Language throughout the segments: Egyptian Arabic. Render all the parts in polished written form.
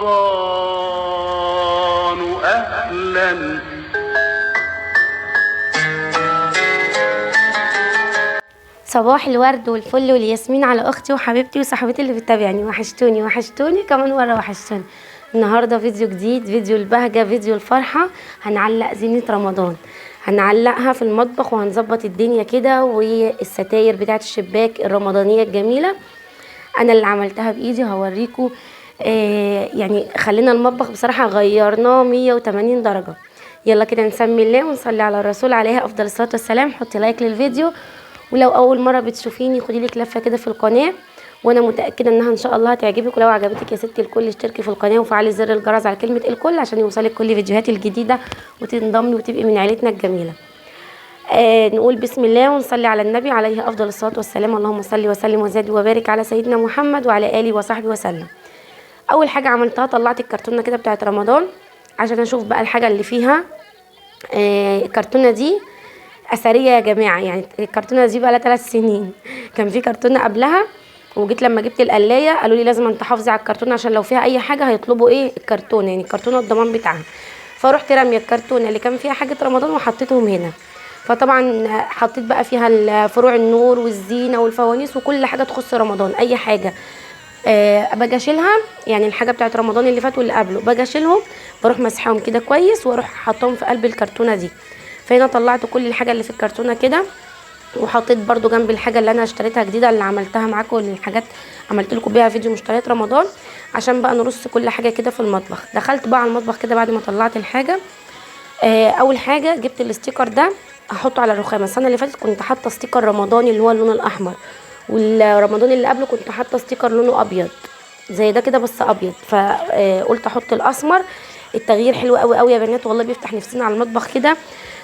رمضان أهلا. صباح الورد والفل والياسمين على اختي وحبيبتي وصاحبتي اللي بتتابعني. وحشتوني وحشتوني كمان مرة وحشتوني. النهارده فيديو جديد، فيديو البهجة، فيديو الفرحة. هنعلق زينة رمضان، هنعلقها في المطبخ وهنظبط الدنيا كده، والستاير بتاعت الشباك الرمضانية الجميلة انا اللي عملتها بايدي هوريكم. يعني خلينا المطبخ بصراحة غيرناه 180 درجه. يلا كده نسمي الله ونصلي على الرسول عليه افضل الصلاة والسلام. حطي like للفيديو، ولو اول مرة بتشوفيني خدي لك لفه كده في القناة، وانا متاكدة انها ان شاء الله هتعجبك. ولو عجبتك يا ستي الكل اشتركي في القناة وفعلي زر الجرس على كلمة الكل عشان يوصلك كل فيديوهاتي الجديدة وتنضمي وتبقي من عيلتنا الجميلة. نقول بسم الله ونصلي على النبي عليه افضل الصلاة والسلام. اللهم صل وسلم وزد وبارك على سيدنا محمد وعلى اله وصحبه وسلم. اول حاجة عملتها طلعت الكرتونه كده بتاعت رمضان عشان اشوف بقى الحاجة اللي فيها. الكرتونه دي اثرية يا جماعة، يعني الكرتونه دي بقى لها 3 سنين. كان في كرتونة قبلها، وجيت لما جبت القلايه قالوا لي لازم انت تحافظي على الكرتونه عشان لو فيها اي حاجة هيطلبوا ايه الكرتونه، يعني الكرتونه الضمان بتاعها. فروحت راميه الكرتونه اللي كان فيها حاجة رمضان وحطيتهم هنا. فطبعا حطيت بقى فيها فروع النور والزينة والفوانيس وكل حاجة تخص رمضان، اي حاجة باجي اشيلها، يعني الحاجة بتاعت رمضان اللي فات واللي قبله باجي اشيلهم، بروح مسحهم كده كويس واروح حطهم في قلب الكرتونه دي. فهنا طلعت كل الحاجة اللي في الكرتونه كده، وحطيت برده جنب الحاجة اللي انا اشتريتها جديدة اللي عملتها معاكم، الحاجات عملت لكم بيها فيديو مشتريات رمضان، عشان بقى نرص كل حاجة كده في المطبخ. دخلت بقى على المطبخ كده بعد ما طلعت الحاجة. اول حاجة جبت ال sticker ده احطه على الرخامه. السنة اللي فاتت كنت حاطه sticker رمضاني اللي هو اللون الاحمر، والرمضان اللي قبله كنت حاطه sticker لونه ابيض زي ده كده بس ابيض، فقلت احط الاسمر. التغيير حلو قوي قوي يا بنات والله، بيفتح نفسنا على المطبخ كده.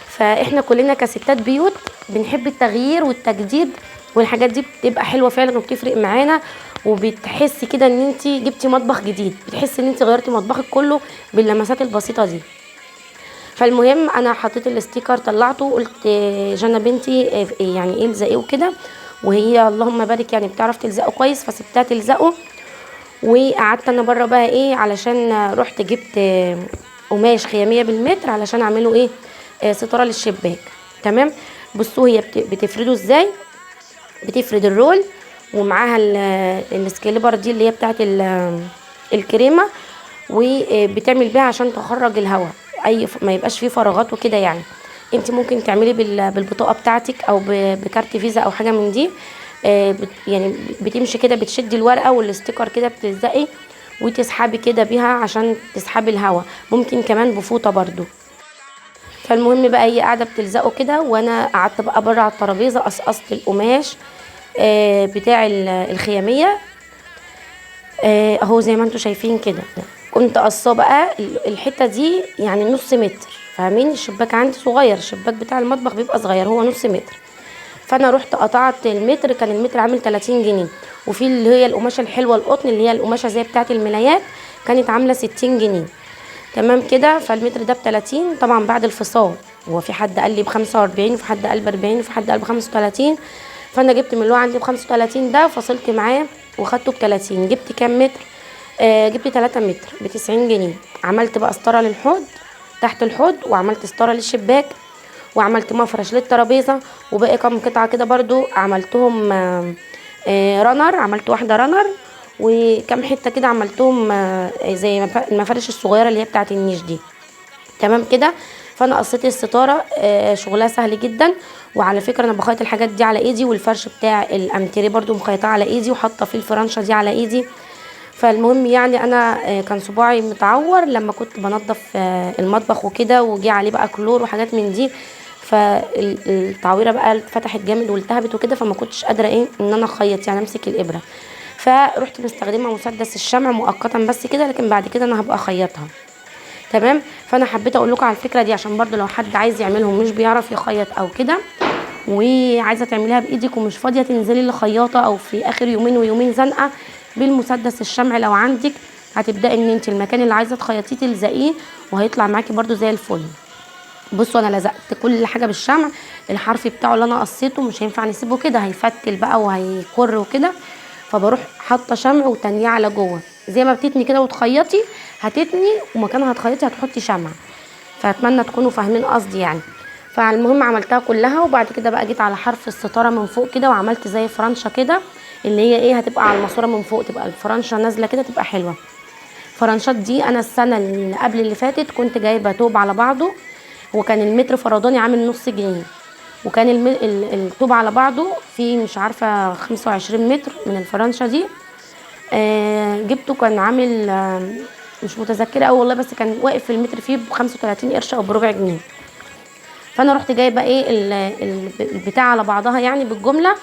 فاحنا كلنا كستات بيوت بنحب التغيير والتجديد، والحاجات دي بتبقى حلوة فعلا وبتفرق معانا، وبتحسي كده ان انت جبتي مطبخ جديد، بتحسي ان انت غيرتي مطبخك كله باللمسات البسيطة دي. فالمهم انا حطيت ال sticker طلعته، قلت جنى بنتي يعني ايه الزقيه وكده، وهي اللهم بارك يعني بتعرف تلزقه كويس، فسبتها تلزقه. وقعدت انا بره بقى ايه، علشان رحت جبت قماش خياميه بالمتر علشان اعمله ايه ستارة للشباك. تمام، بصوا هي بتفرده ازاي، بتفرد ال roll ومعاها ال scraper دي اللي هي بتاعت الكريمة، وبتعمل بيها عشان تخرج الهواء، اي ما يبقاش فيه فراغات وكده. يعني انت ممكن تعملي بالبطاقه بتاعتك او بكارت فيزا او حاجة من دي. يعني بتمشي كده، بتشدي الورقة وال sticker كده بتلزقي وتسحبي كده بيها عشان تسحبي الهواء، ممكن كمان بفوطه برضو. فالمهم بقى هي قاعدة بتلزقه كده، وانا قعدت بقى بره على الترابيزة قصقصت القماش بتاع الخياميه اهو زي ما انتم شايفين كده. كنت قصاه بقى الحتة دي يعني نص متر، فاهمين؟ الشباك عندي صغير، الشباك بتاع المطبخ بيبقى صغير، هو نص متر. فانا رحت قطعت المتر، كان المتر عامل 30 جنيه، وفي اللي هي القماشه الحلوة القطن اللي هي القماشه زي بتاعه الملايات كانت عامله 60 جنيه. تمام كده. فالمتر ده ب30 طبعا بعد الفصال، هو في حد قال لي ب45 وفي حد قال ب40 وفي حد قال ب35، فانا جبت من اللي هو عندي ب35 ده، فصلت معاه وخدته ب30. جبت كام متر؟ جبت 3 متر ب90 جنيه. عملت بقى ستارة للحوض تحت الحوض، وعملت ستارة للشباك، وعملت مفرش للترابيزه، وباقي كام قطعه كده برضو عملتهم runner، عملت واحدة runner، وكم حتة كده عملتهم زي المفارش الصغيرة اللي هي بتاعه النيش دي. تمام كده. فانا قصيت الستارة، شغلها سهل جدا. وعلى فكرة انا بخيط الحاجات دي على ايدي، والفرش بتاع الامتري برضو مخيطاه على ايدي، وحاطه فيه الفرنشه دي على ايدي. فالمهم يعني انا كان صباعي متعور لما كنت بنظف المطبخ وكده، وجي عليه بقى كلور وحاجات من دي، فالتعويره بقى اتفتحت جامد والتهبت وكده، فما كنتش قادرة ايه ان انا اخيط، يعني امسك الابره. فروحت مستخدمة مسدس الشمع مؤقتا بس كده، لكن بعد كده انا هبقى اخيطها. تمام. فانا حبيت اقول لكم على الفكرة دي عشان برضو لو حد عايز يعملهم مش بيعرف يخيط او كده، وعايزه تعمليها بايدك ومش فاضية تنزلي لخياطه او في اخر يومين ويومين زنقه، بالمسدس الشمع لو عندك هتبداي ان انت المكان اللي عايزه تخيطيه تلزقيه، وهيطلع معاكي برضو زي الفل. بصوا انا لزقت كل حاجة بالشمع، الحرف بتاعه اللي انا قصيته مش هينفع نسيبه كده، هيفتل بقى وهيكر وكده، فبروح حاطه شمع وتانيه على جوه. زي ما بتتني كده وتخيطي، هتتني ومكانها هتخيطي هتحطي شمع. فاتمنى تكونوا فاهمين قصدي يعني. فالمهم عملتها كلها، وبعد كده بقى جيت على حرف الستارة من فوق كده وعملت زي فرنشه كده اللي هي ايه، هتبقى على الماسورة من فوق، تبقى الفرنشه نازله كده تبقى حلوة. الفرنشات دي انا السنة اللي قبل اللي فاتت كنت جايبه توب على بعضه، وكان المتر فرداني عامل نص جنيه، وكان التوب على بعضه في مش عارفه 25 متر من الفرنشه دي. جبته كان عامل مش متذكرة قوي والله، بس كان واقف في المتر فيه ب 35 قرش او بربع جنيه. فانا رحت جايبه ايه البتاع على بعضها يعني بالجملة،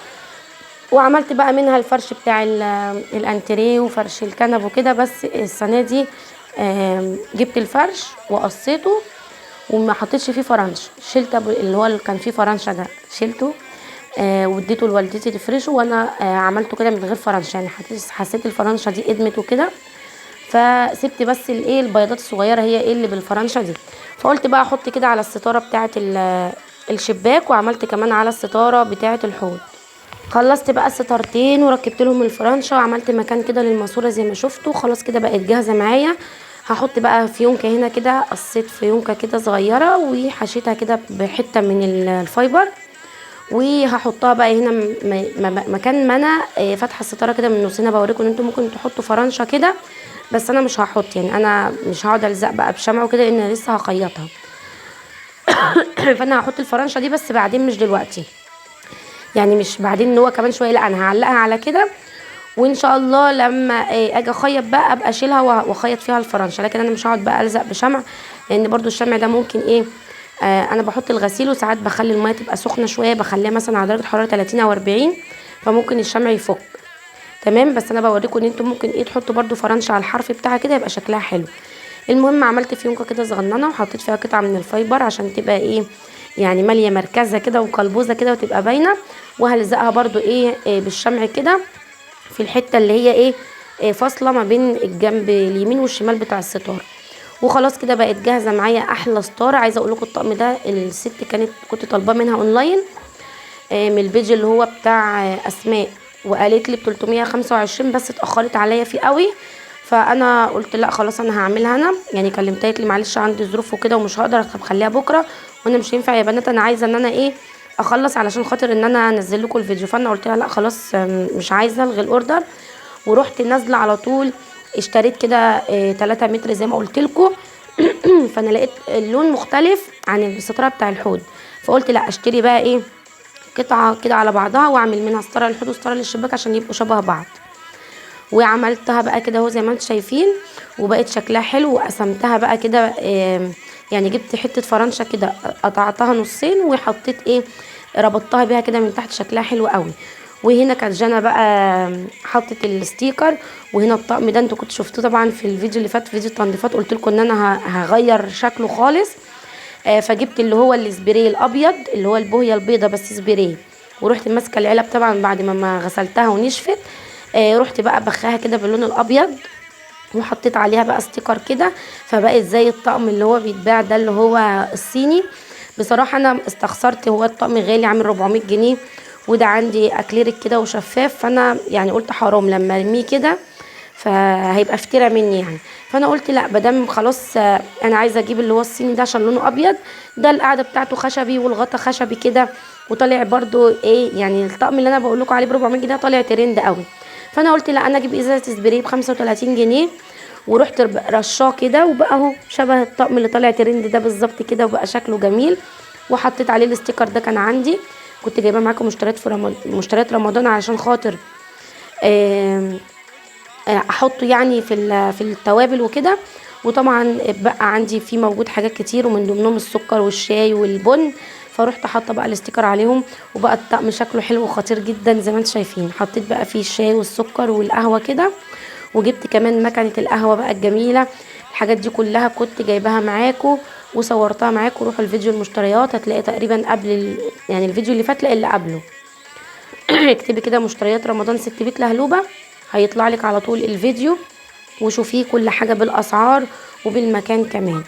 وعملت بقى منها الفرش بتاع الانتريه وفرش الكنب وكده. بس السنة دي جبت الفرش وقصيته وما حطيتش فيه فرنش، شلت اللي هو اللي كان فيه فرنشه ده شلته، واديته لوالدتي تفرشه، وانا عملته كده من غير فرنشه يعني، حسيت الفرنشه دي قدمت وكده، فسبت بس الايه البياضات الصغيرة هي ايه اللي بالفرنشه دي. فقلت بقى احط كده على الستارة بتاعه الشباك، وعملت كمان على الستارة بتاعه الحوض. خلصت بقى الستارتين وركبت لهم الفرنشه، وعملت مكان كده للماسوره زي ما شفتوا. خلاص كده بقت جاهزة معايا. هحط بقى فيونكه هنا كده، قصيت فيونكه كده صغيرة وحشيتها كده بحته من الفايبر، وهحطها بقى هنا مكان ما انا فاتحة الستارة كده من النص. هنا بوريكم ان انتم ممكن تحطوا فرنشه كده، بس انا مش هحط يعني، انا مش هقعد الزق بقى بشمع وكده لان انا لسه هخيطها. فانا هحط الفرنشه دي بس بعدين، مش دلوقتي يعني، مش بعدين ان هو كمان شوية، لا انا هعلقها على كده، وان شاء الله لما اجي اخيط بقى ابقى اشيلها واخيط فيها الفرنشه. لكن انا مش هقعد بقى الزق بشمع، لان برضو الشمع ده ممكن ايه، انا بحط الغسيل وساعات بخلي المية تبقى سخنة شوية، بخليها مثلا على درجه حرارة 30 او 40، فممكن الشمع يفك. تمام، بس انا بوريكم ان انتم ممكن ايه تحطوا برضو فرنشه على الحرف بتاعها كده يبقى شكلها حلو. المهم عملت فيونكه كده صغننه وحطيت فيها قطعه من الفايبر عشان تبقى ايه يعني ماليه مركزه كده وقلبوزه كده وتبقى باينة، وهلزقها برضو ايه بالشمع كده في الحتة اللي هي ايه فاصلة ما بين الجنب اليمين والشمال بتاع الستارة. وخلاص كده بقت جاهزة معايا احلى ستارة. عايزه اقول لكم الطقم ده الست كنت طالباه منها اونلاين، من ال page اللي هو بتاع اسماء، وقالت لي ب 325، بس اتاخرت عليا فيه قوي، فانا قلت لا خلاص انا هعملها انا يعني. كلمتها قالت لي معلش عندي ظروف وكده ومش هقدر، طب خليها بكره، وانا مش هينفع يا بنات، انا عايزه ان انا ايه اخلص علشان خاطر ان انا انزل لكم الفيديو. فانا قلت لها لا خلاص مش عايزه الغي ال order، ورحت نازله على طول اشتريت كده 3 متر زي ما قلت لكم. فانا لقيت اللون مختلف عن الستارة بتاع الحوض، فقلت لا اشتري بقى ايه قطعه كده على بعضها واعمل منها ستارة للحوض وستاره للشباك عشان يبقوا شبه بعض. وعملتها بقى كده اهو زي ما انتم شايفين، وبقت شكلها حلو. وقسمتها بقى كده، يعني جبت حتة فرنشه كده قطعتها نصين وحطيت ايه ربطتها بيها كده من تحت، شكلها حلو قوي. وهنا كانت جنى بقى حطت ال sticker. وهنا الطقم ده انتوا كنتوا شفتوه طبعا في الفيديو اللي فات، فيديو التنظيفات، قلت لكم ان انا هغير شكله خالص. فجبت اللي هو السبراي الابيض اللي هو البويه البيضة بس سبراي، ورحت ماسكه العلب طبعا بعد ما غسلتها ونشفت، رحت بقى بخاها كده باللون الابيض وحطيت عليها بقى sticker كده، فبقت زي الطقم اللي هو بيتباع ده اللي هو الصيني. بصراحة انا استخسرت، هو الطقم غالي عامل 400 جنيه، وده عندي اكليريك كده وشفاف، فانا يعني قلت حرام لما ارميه كده فهيبقى افترى مني يعني. فانا قلت لا مادام خلاص انا عايزه اجيب اللي هو الصيني ده عشان لونه ابيض، ده القاعدة بتاعته خشبي والغطا خشبي كده، وطالع برده ايه يعني الطقم اللي انا بقول لكم عليه ب 400 جنيه طالع ترند قوي. فانا قلت لا انا اجيب ازازة سبراي ب 35 جنيه، ورحت رشاه كده وبقى اهو شبه الطقم اللي طالع ترند ده بالظبط كده، وبقى شكله جميل. وحطيت عليه ال sticker ده كان عندي، كنت جايباه معاكم مشتريات في رمضان، مشتريات رمضان عشان خاطر احطه يعني في التوابل وكده. وطبعا بقى عندي في موجود حاجات كتير، ومن ضمنهم السكر والشاي والبن، فروحت حاطه بقى ال sticker عليهم، وبقى الطقم شكله حلو وخطير جدا زي ما انتم شايفين. حطيت بقى فيه الشاي والسكر والقهوة كده، وجبت كمان مكنه القهوة بقى الجميلة. الحاجات دي كلها كنت جايباها معاكم وصورتها معاكم. روحوا الفيديو المشتريات هتلاقي تقريبا قبل يعني الفيديو اللي فات، لا اللي قبله. اكتبي كده مشتريات رمضان ست بيت لهلوبه، هيطلع لك على طول الفيديو، وشوفيه كل حاجة بالاسعار وبالمكان كمان.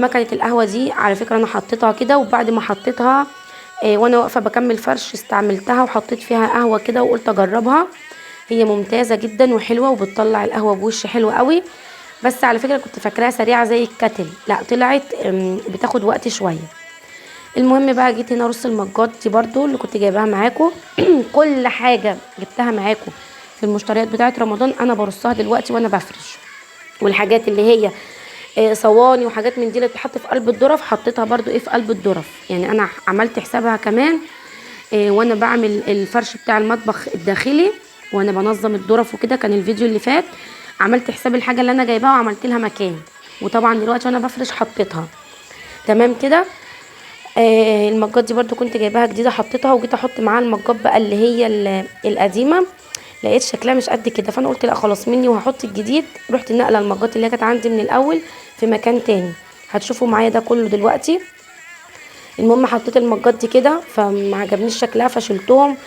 مكنه القهوة دي على فكرة انا حطيتها كده، وبعد ما حطيتها وانا واقفة بكمل فرش استعملتها وحطيت فيها قهوة كده وقلت اجربها. هي ممتازة جدا وحلوه وبتطلع القهوة بوش حلو قوي. بس على فكرة كنت فاكراها سريعة زي ال kettle، لا طلعت بتاخد وقت شوية. المهم بقى جيت هنا ارص المجات دي برضو اللي كنت جايباها معاكم. كل حاجة جبتها معاكم في المشتريات بتاعه رمضان انا برصها دلوقتي وانا بفرش. والحاجات اللي هي صواني وحاجات من دي اللي بتتحط في قلب الظرف حطيتها برضو ايه في قلب الظرف. يعني انا عملت حسابها كمان وانا بعمل الفرش بتاع المطبخ الداخلي وانا بنظم الظرف وكده، كان الفيديو اللي فات عملت حساب الحاجة اللي انا جايباها وعملت لها مكان. وطبعا دلوقتي وانا بفرش حطيتها تمام كده. المجات دي برضو كنت جايباها جديدة حطيتها، وجيت احط معاها المجات بقى اللي هي القديمة، لقيت شكلها مش قد كده، فانا قلت لا خلاص مني وهحط الجديد. رحت نقله المجات اللي هي كانت عندي من الاول في مكان تاني، هتشوفوا معايا ده كله دلوقتي. المهم حطيت المجات دي كده فما عجبنيش شكلها فشلتهم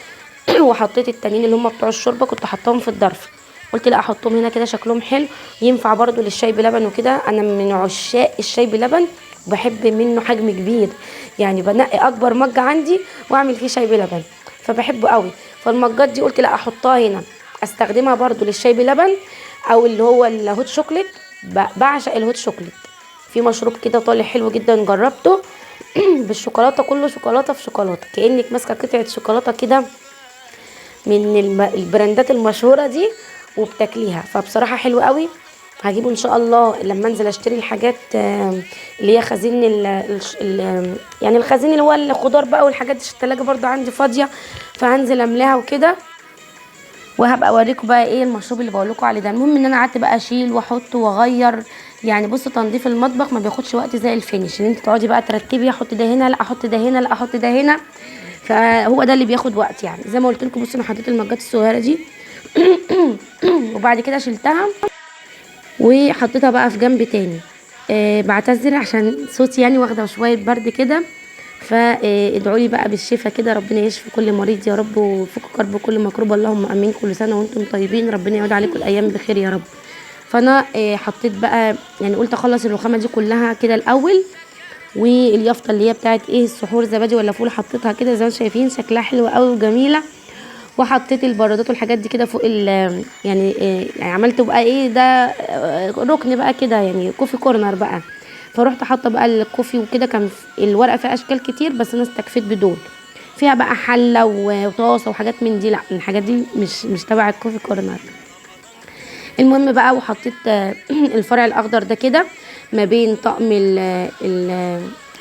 وحطيت التانيين اللي هم بتوع الشوربة كنت حطاهم في الظرف، قلت لا احطهم هنا كده شكلهم حلو، ينفع برضو للشاي بلبن وكده. انا من عشاق الشاي بلبن وبحب منه حجم كبير، يعني بنقي اكبر مج عندي واعمل فيه شاي بلبن، فبحبه قوي. فالمجات دي قلت لا احطها هنا استخدمها برضو للشاي بلبن او اللي هو ال hot chocolate. بعشق ال hot chocolate، في مشروب كده طالع حلو جدا جربته بالشوكولاته، كله شوكولاتة في شوكولاتة، كانك ماسكه قطعه شوكولاتة كده من البراندات المشهورة دي وبتاكليها، فبصراحة حلو قوي. هجيبه ان شاء الله لما انزل اشتري الحاجات اللي هي خزين يعني الخزين اللي هو الخضار بقى والحاجات دي، التلاجة برضو عندي فاضية فهنزل املاها وكده، وهبقى اوريكم بقى ايه المشروب اللي بقول لكم عليه ده. المهم ان انا قعدت بقى اشيل واحط واغير، يعني بصوا تنظيف المطبخ ما بياخدش وقت زي ال finish، ان انت تقعدي بقى ترتبي، احط ده هنا لا احط ده هنا لا احط ده هنا، فهو ده اللي بياخد وقت. يعني زي ما قلت لكم بصوا انا حطيت المجات الصغيرة دي وبعد كده شلتها وحطيتها بقى في جنب تاني. بعتذر عشان صوتي يعني واخده شوية برد كده، فادعوا لي بقى بالشفاء كده، ربنا يشفي كل مريض يا رب ويفك كرب كل مكروب، اللهم امين. كل سنة وانتم طيبين، ربنا يعود عليكم الايام بخير يا رب. فانا حطيت بقى، يعني قلت اخلص الرخامه دي كلها كده الاول، واليافطه اللي هي بتاعت ايه السحور زبادي ولا فول حطيتها كده زي ما شايفين شكلها حلو قوي وجميلة. وحطيت البرادات والحاجات دي كده فوق ال يعني يعني عملت بقى ايه ده ركن بقى كده، يعني coffee corner بقى. فروحت حاطه بقى ال coffee وكده، كان الورقة فيها اشكال كتير بس انا استكفيت بدول، فيها بقى حله وطاسه وحاجات من دي، لا الحاجات دي مش تبع ال coffee corner. المهم بقى وحطيت الفرع الاخضر ده كده ما بين طقم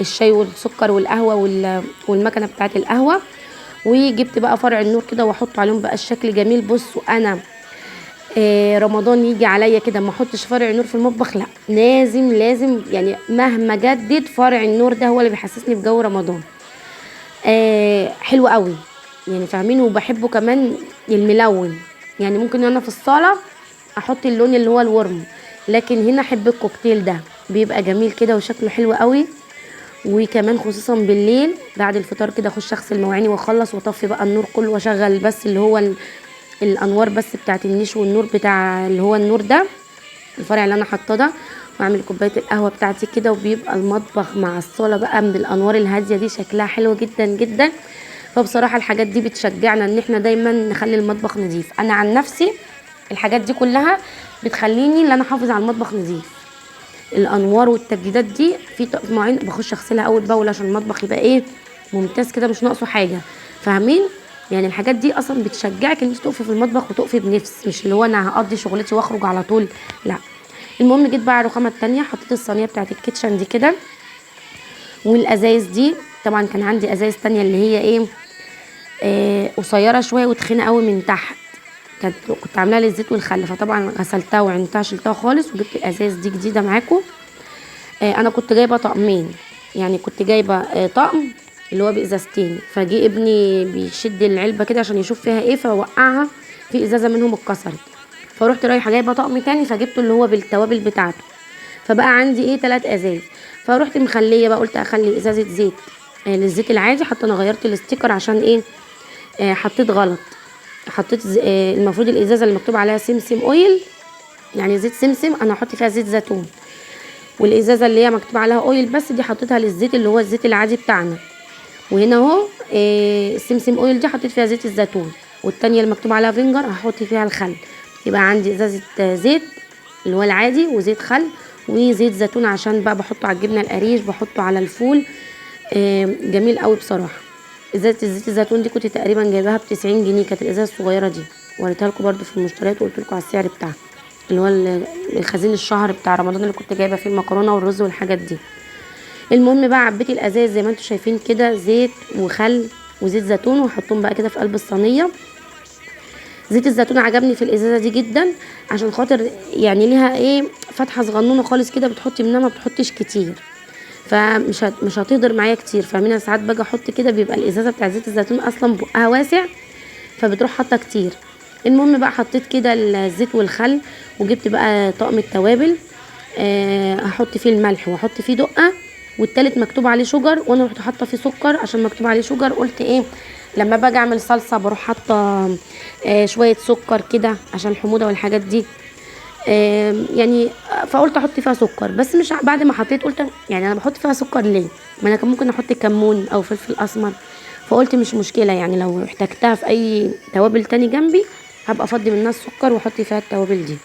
الشاي والسكر والقهوة والمكنه بتاعه القهوة، وجبت بقى فرع النور كده واحط عليهم بقى الشكل جميل. بصوا انا رمضان يجي عليا كده ما احطش فرع النور في المطبخ، لا لازم لازم، يعني مهما جدد فرع النور ده هو اللي بيحسسني بجو رمضان. حلو قوي يعني فاهمين. وبحبه كمان الملون، يعني ممكن انا في الصاله احط اللون اللي هو ال warm، لكن هنا احب الكوكتيل ده بيبقى جميل كده وشكله حلو قوي. وكمان خصوصا بالليل بعد الفطار كده اخش اغسل مواعيني واخلص واطفي بقى النور كله واشغل بس اللي هو الانوار بس بتاعت النيش والنور بتاع اللي هو النور ده الفرع اللي انا حاطاه ده، واعمل كوباية القهوة بتاعتي كده، وبيبقى المطبخ مع الصاله بقى من الانوار الهادية دي شكلها حلو جدا جدا. فبصراحة الحاجات دي بتشجعنا ان احنا دايما نخلي المطبخ نظيف. انا عن نفسي الحاجات دي كلها بتخليني ان انا احافظ على المطبخ نظيف. الانوار والتجديدات دي في مواعين بخش اغسلها اول باول عشان المطبخ يبقى ايه ممتاز كده مش ناقصه حاجة، فاهمين؟ يعني الحاجات دي اصلا بتشجعك ان انت تقفي في المطبخ وتقفي بنفس، مش اللي هو انا هقضي شغلتي واخرج على طول، لا. المهم جيت بقى على الرخامه التانية، حطيت الصينية بتاعت ال kitchen دي كده والازايز دي. طبعا كان عندي ازايز تانية اللي هي ايه قصيرة شوية وتخينه قوي من تحت، كنت عاملاها للزيت والخل، فطبعا غسلتها وعنتها شلتها خالص وجبت الازايز دي جديدة معاكم. انا كنت جايبه طقمين، يعني كنت جايبه طقم اللي هو بازازتين، فجي ابني بيشد العلبة كده عشان يشوف فيها ايه فوقعها في ازازة منهم اتكسرت، فروحت رايحة جايبه طقم تاني فجبته اللي هو بالتوابل بتاعته، فبقى عندي ايه 3 ازايز. فروحت مخليه بقى، قلت اخلي ازازة زيت للزيت العادي، حتى انا غيرت ال sticker عشان ايه حطيت غلط، حطيت المفروض الازازه اللي مكتوب عليها سمسم oil يعني زيت سمسم، انا هحط فيها زيت زيتون، والازازه اللي هي مكتوب عليها oil بس دي حطيتها للزيت اللي هو الزيت العادي بتاعنا. وهنا اهو السمسم oil دي حطيت فيها زيت الزيتون. والتانية اللي مكتوب عليها vinegar هحط فيها الخل. يبقى عندي ازازة زيت اللي هو العادي، وزيت خل، وزيت زيتون عشان بقى بحطه على الجبنة القريش، بحطه على الفول. جميل قوي بصراحة. ازازة الزيت الزيتون دي كنت تقريبا جايباها ب90 جنيه، كانت الازازه الصغيرة دي، وريتها لكم برده في المشتريات وقلت لكم على السعر بتاعها، اللي هو الخزين الشهر بتاع رمضان اللي كنت جايبه فيه المكرونه والرز والحاجات دي. المهم بقى عبيت الازاز زي ما انتم شايفين كده، زيت وخل وزيت زيتون، وحطهم بقى كده في قلب الصينية. زيت الزيتون عجبني في الازازه دي جدا عشان خاطر يعني ليها ايه، فتحه صغنونه خالص كده، بتحطي منها ما بتحطيش كتير، فمش مش هتهدر معايا كتير، فاهمين؟ انا ساعات باجي احط كده بيبقى الازازه بتاع زيت الزيتون اصلا بقها واسع، فبتروح حاطه كتير. المهم بقى حطيت كده الزيت والخل، وجبت بقى طقم التوابل، هحط فيه الملح واحط فيه دقه، والتالت مكتوب عليه sugar، وانا رحت حاطه فيه سكر عشان مكتوب عليه sugar. قلت ايه، لما باجي اعمل صلصه بروح حاطه شوية سكر كده عشان الحموضة والحاجات دي، يعني فقلت احط فيها سكر. بس مش بعد ما حطيت قلت يعني انا بحط فيها سكر ليه؟ ما انا كان ممكن احط كمون او فلفل اسمر. فقلت مش مشكلة، يعني لو احتجتها في اي توابل تاني جنبي هبقى افضي منها السكر واحط فيها التوابل دي.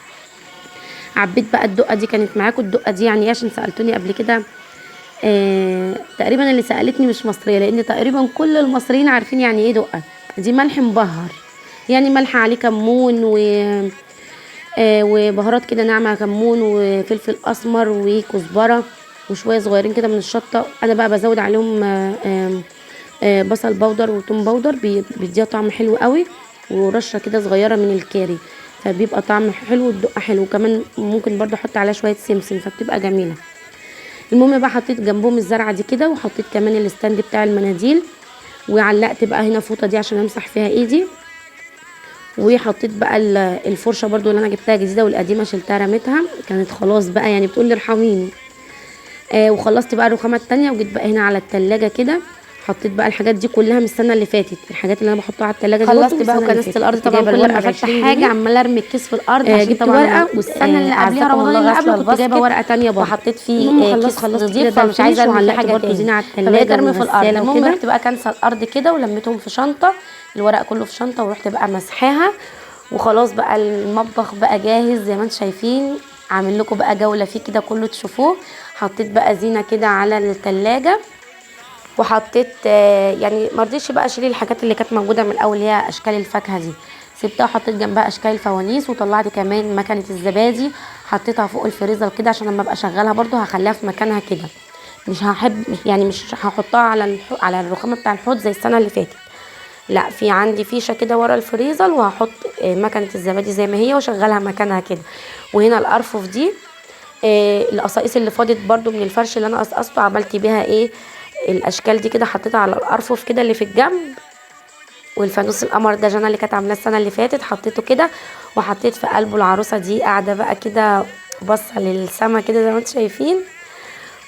عبيت بقى الدقة دي، كانت معاكم الدقة دي يعني ايه؟ عشان سالتوني قبل كده، تقريبا اللي سالتني مش مصرية، لان تقريبا كل المصريين عارفين يعني ايه دقه. دي ملح مبهر، يعني ملح عليه كمون وبهارات كده ناعمة، كمون وفلفل اسمر وكزبره وشوية صغيرين كده من الشطه. انا بقى بزود عليهم بصل powder وتوم powder، بيديها طعم حلو قوي، ورشه كده صغيرة من الكاري، فبيبقى طعم حلو والدقه حلو. وكمان ممكن برضه احط عليها شوية سمسم فبتبقى جميلة. المهم بقى حطيت جنبهم الزرعه دي كده، وحطيت كمان ال stand بتاع المناديل، وعلقت بقى هنا فوطه دي عشان امسح فيها ايدي، وحطيت بقى الفرشة برضو اللي انا جبتها جديدة والقديمه شلتها رميتها، كانت خلاص بقى يعني بتقول لي ارحميني. وخلصت بقى الرخامه التانية، وجيت بقى هنا على التلاجة كده، حطيت بقى الحاجات دي كلها من السنة اللي فاتت، الحاجات اللي انا بحطها على التلاجة دي. خلصت بقى وكنست الارض طبعا، كل ما افتح حاجة عماله ارمي الكيس في الارض، عشان جبت ورقة، والسنة اللي قبلها رمضان اللي قبله كنت جايبه ورقة ثانية برضه، وحطيت فيه كيس نظيف، فمش عايزه ارمي حاجة برضه زينة على التلاجة، ارمي في الارض. المهم رحت بقى كنسه الارض كده، ولميتهم في شنطه، الورق كله في شنطه، ورحت بقى مسحاها، وخلاص بقى المطبخ بقى جاهز زي ما انتم شايفين. عامل لكم بقى جولة فيه كده كله تشوفوه. حطيت بقى زينة كده على التلاجة، وحطيت يعني ما رضيتش بقى اشيل الحاجات اللي كانت موجودة من الاول، اللي هي اشكال الفاكهة دي، سبتها وحطيت جنبها اشكال الفوانيس، وطلعت كمان مكنه الزبادي حطيتها فوق الفريزر كده عشان لما ابقى اشغلها برده هخليها في مكانها كده، مش هحب يعني مش هحطها على الرخامه بتاع الحوض زي السنة اللي فاتت، لا في عندي فيشه كده ورا الفريزر، وهحط مكنه الزبادي زي ما هي واشغلها مكانها كده. وهنا الارفف دي القصاقيص اللي فاضت برده من الفرش اللي انا قصقصته، عملت بيها ايه الاشكال دي كده، حطيتها على الارفف كده اللي في الجنب. والفانوس القمر ده جنى اللي كانت عاملاه السنة اللي فاتت، حطيته كده، وحطيت في قلبه العروسة دي قاعدة بقى كده باصة للسما كده زي ما انتم شايفين.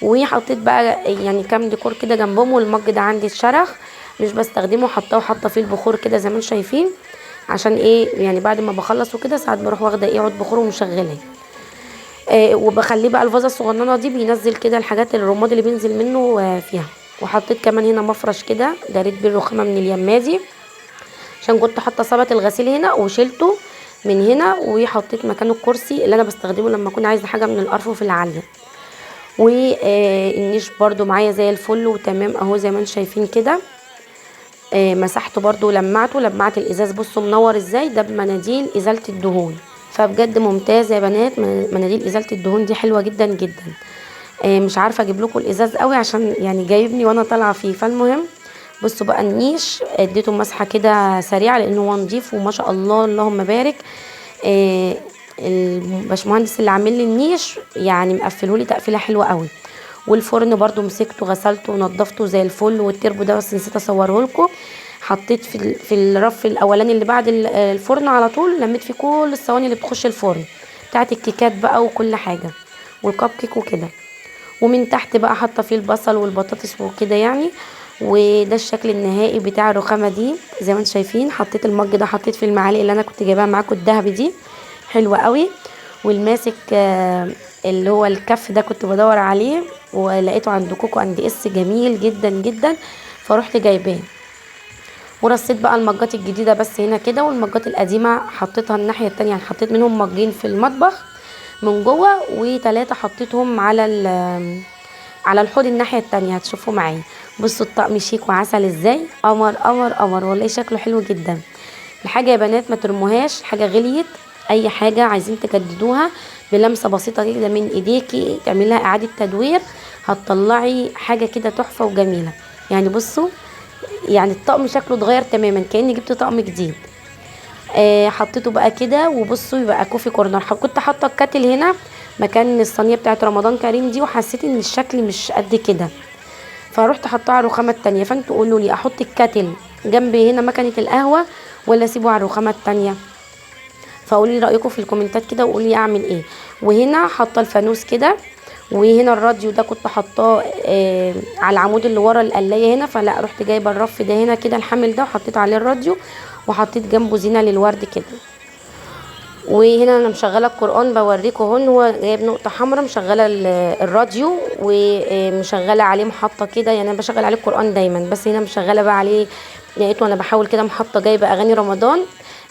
وحطيت بقى يعني كام ديكور كده جنبهم. والمج ده عندي اتشرخ مش بستخدمه، حطاه وحاطه فيه البخور كده زي ما انتم شايفين، عشان ايه يعني بعد ما بخلص وكده ساعات بروح واخده ايه عود بخور ومشغلاه. وبخليه بقى الفازة الصغننه دي بينزل كده الحاجات الرماد اللي بينزل منه فيها. وحطيت كمان هنا مفرش كده داريت بيه الرخامه من اليمه دي، عشان كنت حاطه سبت الغسيل هنا وشيلته من هنا، وحطيت مكانه الكرسي اللي انا بستخدمه لما اكون عايزه حاجة من الارفف العالية. والنيش برده معايا زي الفل وتمام اهو زي ما انتم شايفين كده. مسحته برده ولمعته، لمعت الازاز بصوا منور ازاي، ده بمناديل ازالة الدهون، فبجد ممتازة يا بنات. مناديل ازالة الدهون دي حلوة جدا جدا. مش عارفه اجيب لكم الازاز قوي عشان يعني جايبني وانا طالعه فيه. فالمهم بصوا بقى النيش اديته مسحه كده سريعة لانه هو نضيف وما شاء الله اللهم بارك. الباشمهندس اللي عامل لي النيش يعني مقفلة لي تقفيله حلوة قوي. والفرن برده مسكته غسلته ونضفته زي الفل. والتربو ده بس نسيت اصوره لكم، حطيت في الرف الاولاني اللي بعد الفرن على طول، لميت فيه كل الصواني اللي بتخش الفرن بتاعت الكيكات بقى وكل حاجة والكب كيك وكده. ومن تحت بقى حاطه فيه البصل والبطاطس وكده يعني. وده الشكل النهائي بتاع الرخامه دي زي ما انتم شايفين. حطيت المج ده، حطيت فيه المعالق اللي انا كنت جايباها معاكم الذهبي دي حلوة قوي. والماسك اللي هو الكف ده كنت بدور عليه ولقيته عند كوكو اند اس، جميل جدا جدا، فروحت جايباه. ورصيت بقى المجات الجديدة بس هنا كده، والمجات القديمة حطيتها الناحية التانية. يعني حطيت منهم مجين في المطبخ من جوه، و3 حطيتهم على الحوض الناحية التانية، هتشوفوا معايا. بصوا الطقم شيك وعسل ازاي، قمر قمر قمر والله، شكله حلو جدا. الحاجة يا بنات ما ترموهاش، الحاجة غليت، اي حاجة عايزين تجددوها بلمسه بسيطة كده من ايديكي تعملها اعاده تدوير، هتطلعي حاجة كده تحفة وجميلة. يعني بصوا يعني الطقم شكله اتغير تماما، كاني جبت طقم جديد. حطيته بقى كده، وبصوا يبقى coffee corner. كنت حاطه ال kettle هنا مكان الصينية بتاعت رمضان كريم دي، وحسيت ان الشكل مش قد كده، فروحت حطاه على الرخامه التانية. فانتوا قولوا لي احط ال kettle جنب هنا مكنه القهوة ولا اسيبه على الرخامه التانية؟ فقولي لي رايكم في الكومنتات كده، وقولي لي اعمل ايه. وهنا حاطه الفانوس كده، وهنا الراديو ده كنت حاطاه على العمود اللي ورا القلايه هنا، فلا رحت جايبه الرف ده هنا كده الحامل ده، وحطيت عليه الراديو، وحطيت جنبه زينة للورد كده. وهنا انا مشغله القران بوريكم اهو، هو جايب نقطة حمراء، مشغله الراديو ومشغله عليه محطة كده، يعني انا بشغل عليه القران دايما، بس هنا مشغله بقى عليه، لقيته وانا بحاول كده محطة جايبه اغاني رمضان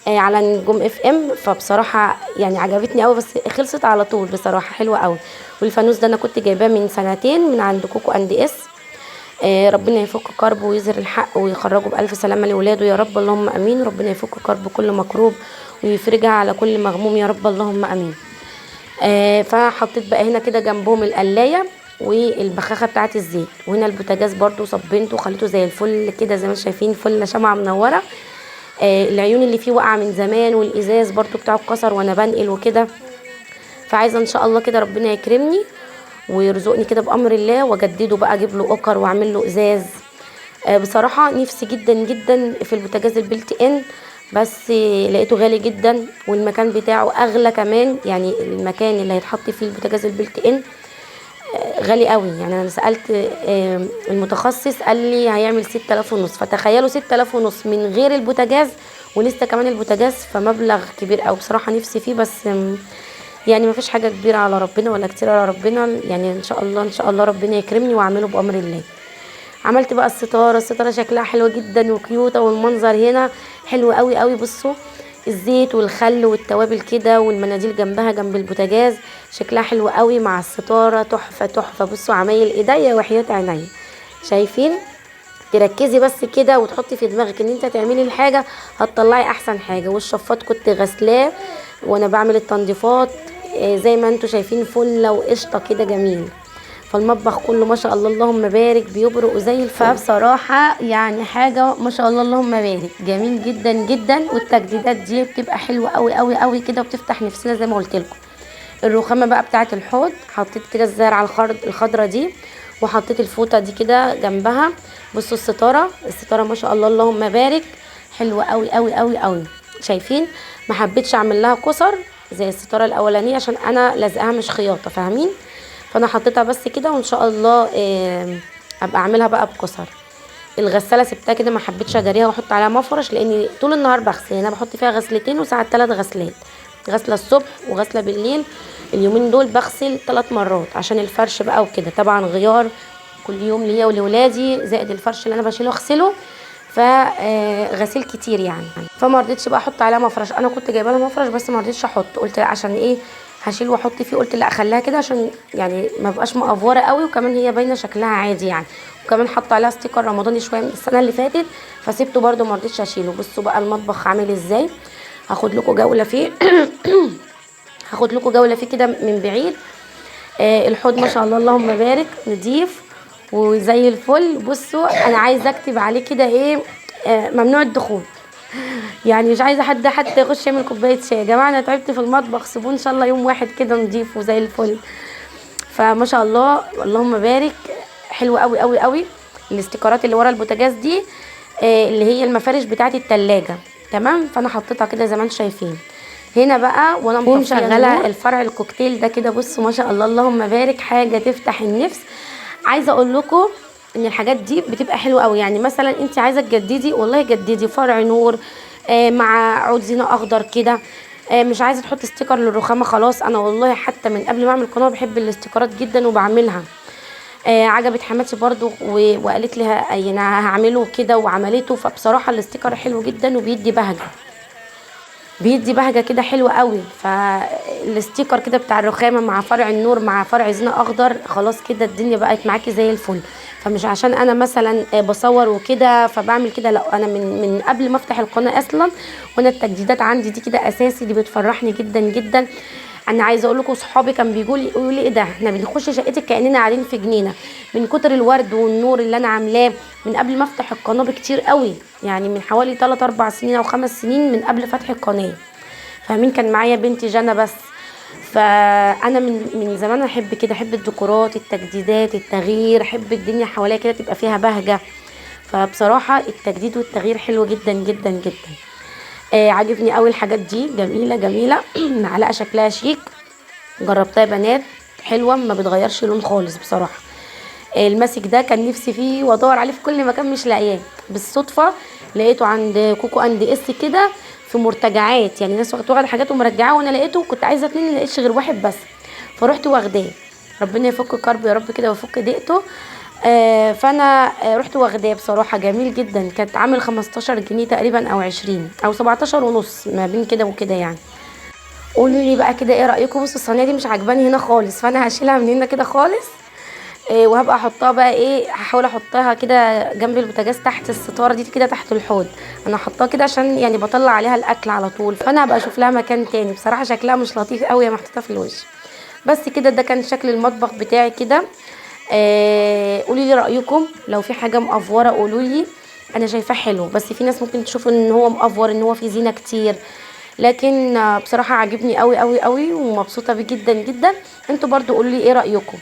على نجوم FM، فبصراحة يعني عجبتني قوي، بس خلصت على طول بصراحة، حلوة قوي. والفانوس ده انا كنت جايباه من سنتين من عند كوكو اند اس، ربنا يفك كربه ويظهر الحق ويخرجه بالف سلامه لاولاده يا رب، اللهم امين. ربنا يفك كرب كل مكروب ويفرجها على كل مغموم يا رب، اللهم امين. فحطيت بقى هنا كده جنبهم القلايه والبخاخه بتاعه الزيت، وهنا البوتاجاز برده صبنته وخليته زي الفل كده، زي ما شايفين فله شمعة منورة. العيون اللي فيه واقعه من زمان، والازاز برده بتاعه اتكسر وانا بنقل وكده، فعايزه ان شاء الله كده ربنا يكرمني ويرزقني كده بامر الله، واجدده بقى، اجيب له اوكر واعمل له ازاز. بصراحة نفسي جدا جدا في البوتاجاز ال built in، بس لقيته غالي جدا، والمكان بتاعه اغلى كمان، يعني المكان اللي هيتحط فيه البوتاجاز ال built in غالي قوي. يعني انا سالت المتخصص قال لي هيعمل 6500، فتخيلوا 6500 من غير البوتاجاز، ولسه كمان البوتاجاز، فمبلغ كبير قوي بصراحة، نفسي فيه، بس يعني ما فيش حاجة كبيرة على ربنا ولا كتير على ربنا، يعني ان شاء الله ان شاء الله ربنا يكرمني واعمله بامر الله. عملت بقى الستارة، الستارة شكلها حلو جدا وكيوته، والمنظر هنا حلو قوي قوي. بصوا الزيت والخل والتوابل كده، والمناديل جنبها جنب البوتاجاز، شكلها حلو قوي مع الستارة، تحفة تحفة. بصوا عمايل ايديا وحياه عينيا، شايفين؟ تركزي بس كده وتحطي في دماغك ان انت تعملي الحاجة هتطلعي احسن حاجة. والشفاط كنت غسلاه وانا بعمل التنظيفات، زي ما انتوا شايفين فله وقشطه كده جميل. فالمطبخ كله ما شاء الله اللهم بارك بيبرق زي الفل، فبصراحة يعني حاجة ما شاء الله اللهم بارك، جميل جدا جدا. والتجديدات دي بتبقى حلوة قوي قوي قوي كده، وبتفتح نفسنا زي ما قلت لكم. الرخامه بقى بتاعه الحوض حطيت كده الزرعه الخضرة دي، وحطيت الفوطه دي كده جنبها. بصوا الستارة، الستارة ما شاء الله اللهم بارك حلوة قوي قوي قوي قوي، شايفين؟ ما حبيتش اعمل لها كسر زي الستارة الاولانية عشان انا لازقاها مش خياطة، فاهمين؟ فانا حطيتها بس كده، وان شاء الله ابقى اعملها بقى بكسر. الغسالة سبتها كده، ما حبيتش اجريها واحط عليها مفرش، لان طول النهار بغسل، يعني انا بحط فيها غسلتين وساعات 3 غسلات، غسله الصبح وغسله بالليل. اليومين دول بغسل 3 مرات عشان الفرش بقى وكده، طبعا غيار كل يوم ليا ولولادي، زائد الفرش اللي انا بشيله اغسله، فغسيل كتير يعني. فما رضيتش بقى احط عليها مفرش، انا كنت جايبه لها مفرش بس ما رضيتش احط، قلت لا عشان ايه هشيل واحط فيه، قلت لا اخليها كده عشان يعني ما بقاش مقفوره قوي، وكمان هي باينة شكلها عادي يعني. وكمان حاطه عليها sticker رمضاني شوية من السنة اللي فاتت، فسيبته برده ما رضيتش اشيله. بصوا بقى المطبخ عامل ازاي، هاخد لكم جولة فيه هاخد لكم جولة فيه كده من بعيد. الحوض ما شاء الله اللهم بارك نضيف وزي الفل. بصوا انا عايزه اكتب عليه كده ايه، ممنوع الدخول، يعني مش عايزه حد حتى يخش يعمل كوباية شاي. يا جماعة انا تعبت في المطبخ، سيبوه ان شاء الله يوم واحد كده نضيف وزي الفل. فما شاء الله اللهم بارك حلو قوي قوي قوي. الاستيكرات اللي ورا البوتاجاز دي اللي هي المفارش بتاعه التلاجة، تمام؟ فانا حطيتها كده زي ما انتم شايفين. هنا بقى وانا مشغله الفرع الكوكتيل ده كده، بصوا ما شاء الله اللهم بارك، حاجة تفتح النفس. عايزه اقول لكم ان الحاجات دي بتبقى حلوة قوي، يعني مثلا انت عايزه تجددي، والله جددي فرع نور مع عود زينة اخضر كده، مش عايزه تحط sticker للرخامه خلاص. انا والله حتى من قبل ما اعمل قناة بحب الاستيكرات جدا وبعملها. عجبت حماتي برضو وقالت لي يعني هعمله كده، وعملته. فبصراحة ال sticker حلو جدا وبيدي بهجة، بيدي بهجة كده حلوة قوي. فال sticker كده بتاع الرخامه مع فرع النور مع فرع زينة اخضر، خلاص كده الدنيا بقت معاكي زي الفل. فمش عشان انا مثلا بصور وكده فبعمل كده، لا، انا من قبل ما افتح القناة اصلا وانا التجديدات عندي دي كده اساسي، دي بتفرحني جدا جدا. انا عايزه اقول لكم صحابي كان بيقولوا لي، يقولوا لي ايه ده، احنا بنخش شقتك كاننا قاعدين في جنينة من كتر الورد والنور اللي انا عاملاه من قبل ما افتح القناة بكتير قوي، يعني من حوالي 3 4 سنين او 5 سنين من قبل فتح القناة، فاهمين؟ كان معايا بنتي جنى بس. فانا من زمان احب كده، احب الديكورات، التجديدات، التغيير، احب الدنيا حواليا كده تبقى فيها بهجة. فبصراحة التجديد والتغيير حلو جدا جدا جدا. عاجبني قوي الحاجات دي، جميلة جميلة. معلقه شكلها شيك، جربتها يا بنات، حلوة، ما بتغيرش لون خالص بصراحة. الماسك ده كان نفسي فيه وادور عليه في كل مكان مش لاقياه، بالصدفة لقيته عند كوكو اند اس كده في مرتجعات، يعني ناس واخده حاجات ومرجعاه، وانا لقيته، كنت عايزه 2 ما لقيتش غير واحد بس، فروحت واخداه. ربنا يفك كرب يا رب كده ويفك ضيقته. فانا رحت واخداه، بصراحة جميل جدا. كانت عامل 15 جنيه تقريبا او 20 او 17 ونص، ما بين كده وكده يعني. قولوا لي بقى كده ايه رايكم. بصوا الصينية دي مش عجباني هنا خالص، فانا هشيلها من هنا كده خالص، وهبقى احطها بقى ايه، هحاول احطها كده جنب البوتاجاز تحت الستارة دي كده تحت الحوض. انا حطاها كده عشان يعني بطلع عليها الاكل على طول، فانا هبقى اشوف لها مكان تاني. بصراحة شكلها مش لطيف قوي يا محطوطة في الوش. بس كده ده كان شكل المطبخ بتاعي كده. قولي لي رايكم، لو في حاجة مقفوره قولوا لي. انا شايفاه حلو، بس في ناس ممكن تشوف ان هو مقفور، ان هو فيه زينة كتير، لكن بصراحة عاجبني قوي قوي قوي ومبسوطة بيه جدا جدا. انتوا برضو قولوا لي ايه رايكم،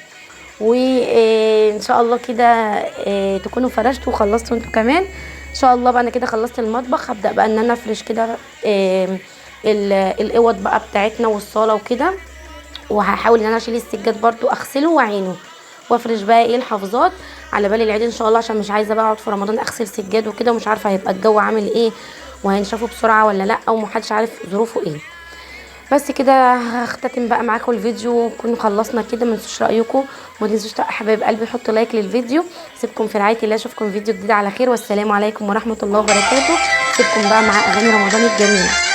وان شاء الله كده تكونوا فرشتوا وخلصتوا انتوا كمان ان شاء الله. بقى انا كده خلصت المطبخ، هبدا بقى ان انا افرش كده الاوض بقى بتاعتنا والصاله وكده، وهحاول ان انا اشيل السجاد برضو اغسله واعينه، وافرش بقى ايه الحافظات على بال العيد ان شاء الله، عشان مش عايزه بقى اقعد في رمضان اغسل سجاد وكده، ومش عارفه هيبقى الجو عامل ايه وهينشفوا بسرعة ولا لا، ومحدش عارف ظروفه ايه. بس كده هختتم بقى معاكم الفيديو، نكون خلصنا كده. ما تنسوش رايكم، وما تنسوش حبايب قلبي حطوا like للفيديو. سيبكم في رعاية الله، اشوفكم فيديو جديد على خير، والسلام عليكم ورحمة الله وبركاته. سيبكم بقى مع اغاني رمضان الجميلة.